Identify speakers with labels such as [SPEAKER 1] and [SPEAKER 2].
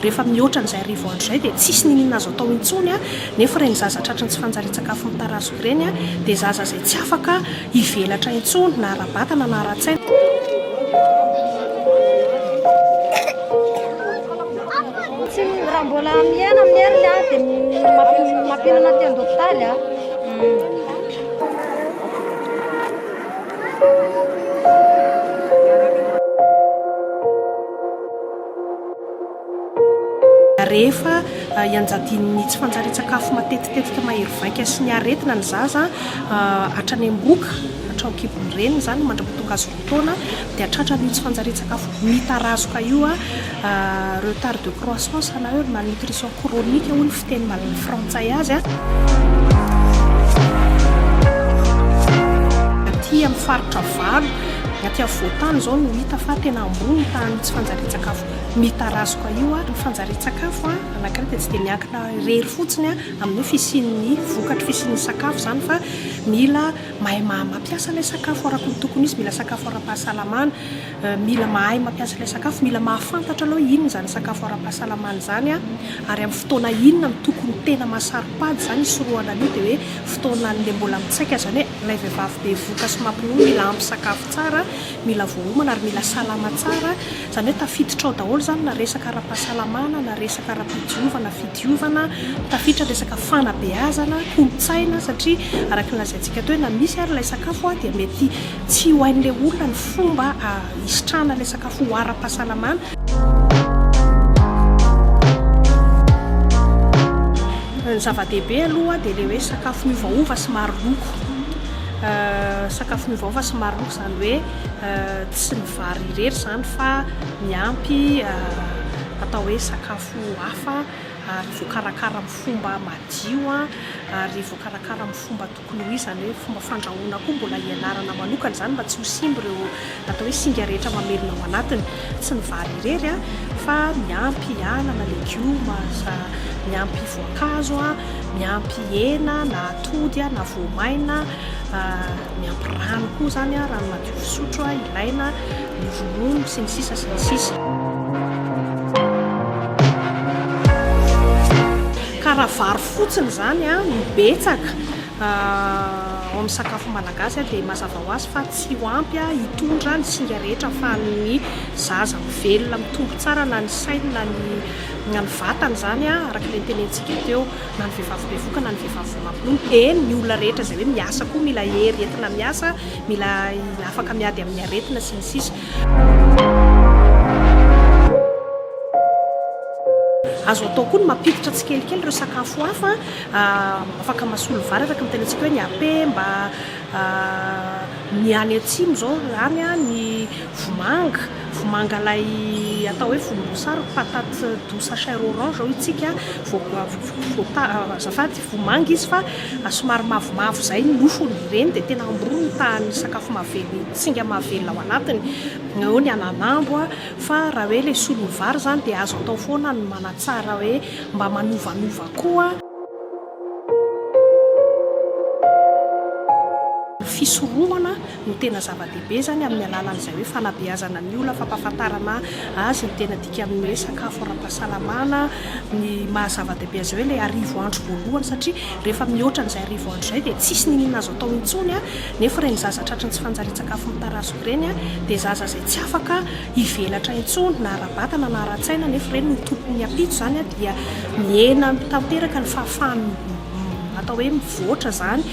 [SPEAKER 1] Rehefa mihoatra an'izay 1000 andro izay dia tsisy n'inon'inona azo atao intsony nefa ireny zaza tratry ny tsy fanjarian-tsakafo mitarazoka ireny dia zaza izay tsy afaka hivelatra intsony na ara-batana na ara-tsaina.
[SPEAKER 2] Tsy raha mbola mihena amin'ny heriny a dia mampihinana aty an-dopitaly a.
[SPEAKER 1] Rehefa ianjadian'ny tsy fanjarian-tsakafo matetitetika mahery vaika sy ny aretina ny zaza hatrany am-bohoka, hatrao an-kibon'ny reniny izany mandra-pahatonga azy roa taona dia tratran'io tsy fanjarian-tsakafo mitarazoka io, retard de croissance na hoe malnutrition chronique hoy ny fiteny frantsay azy. Aty amin'ny faritra valo, aty afovoan-tany izao no hita fa tena ambony ny tahan'io tsy fanjarian-tsakafo mitarazoka io. Ny fanjarian-tsakafo anankiray dia tsy dia miankina irery fotsiny amin'ny hoe fisian'ny vokatry fisian'ny sakafo izany fa mila mahay mampiasa ilay sakafo araka ny tokony ho izy, mila sakafo ara-pahasalamana. Mila mahay mampiasa ilay sakafo, mila mahafantatra aloha inona izany sakafo ara-pahasalamana izany ary amin'ny fotoana inona no tokony tena mahasaro-pady izany hisorohana an'io dia hoe fotoanan'ilay mbola mitsaika izany hoe ilay vehivavy bevohoka sy mampinono mila ampy sakafo tsara, mila voaomana ary mila salama tsara, izany hoe tafiditra ao daholo izany na resaka ara-pahasalamana na resaka ara-pidiovana, fidiovana, tafiditra resaka fanabeazana, kolontsaina satria araka ny lazaintsika teo hoe na misy ary ilay sakafo dia mety Tsy ho hain'ilay olona ny fomba hisitrahana ilay sakafo ho ara-pahasalamana. Ny zava-dehibe aloha dia ilay hoe sakafo miovaova sy maro loko. Sakafo miovaova sy maro loko izany hoe tsy ny vary irery izany fa miampy atao hoe sakafo hafa ary voakarakara amin'ny fomba madio ary voakarakara amin'ny fomba Tokony ho izany hoe fomba fandrahoana koa mbola hianarana manokana izany mba tsy ho simba ireo atao hoe singa rehetra mamelona ao anatiny. Tsy ny vary irery fa miampy anana, legioma, miampy voankazo, miampy hena na atody na voamaina, miampy rano koa izany, rano madio fisotro ilaina, ny ronono sy ny sisa sy ny sisa. Ka raha vary fotsiny izany no betsaka ao amin'ny sakafo malagasy dia mazava ho azy fa tsy ho ampy hitondra ny singa rehetra ahafahan'ny zaza mivelona mitombo tsara na ny sainy na ny na ny vatany izany araka ilay notenenintsika teo na ny vehivavy bevohoka na ny vehivavy vao mampinono. Eny, ny olona rehetra izay hoe miasa koa mila hery entina miasa, mila afaka miady amin'ny aretina sy ny sisa. Azo atao koa ny mampiditra tsikelikely ireo sakafo hafa afaka mahasolo vary araka ny tenenintsika hoe ny apemba, ny any atsimo izao any ny vomanga, vomanga ilay atao hoe volomboasary, patate douce à chair orange hoy isika, azafady vomanga izy fa somary mavomavo izay ny nofony, ireny dia tena ambony ny tahan'ny sakafo mahavelona, singa mahavelona ao anatiny, eo ny ananambo. Fa raha hoe ilay solon'ny vary izany dia azo atao foana ny manatsara hoe mba manovanova koa. Ny fisorohana no tena zava-dehibe izany amin'ny alalan'izay hoe fanabeazana ny olona, fampahafantarana azy ny tena dikan'ny hoe sakafo ara-pahasalamana, ny maha zava-dehibe azy hoe ilay arivo andro voalohany satria rehefa mihoatra an'izay arivo andro izay dia tsisy n'inon'inona azo atao intsony nefa ireny zaza tratry ny tsy fanjarian-tsakafo mitarazoka ireny dia zaza izay tsy afaka hivelatra intsony na ara-batana na ara-tsaina nefa ireny no tompon'ny ampitso izany dia mihena tanteraka ny fahafahany atao hoe mivoatra izany.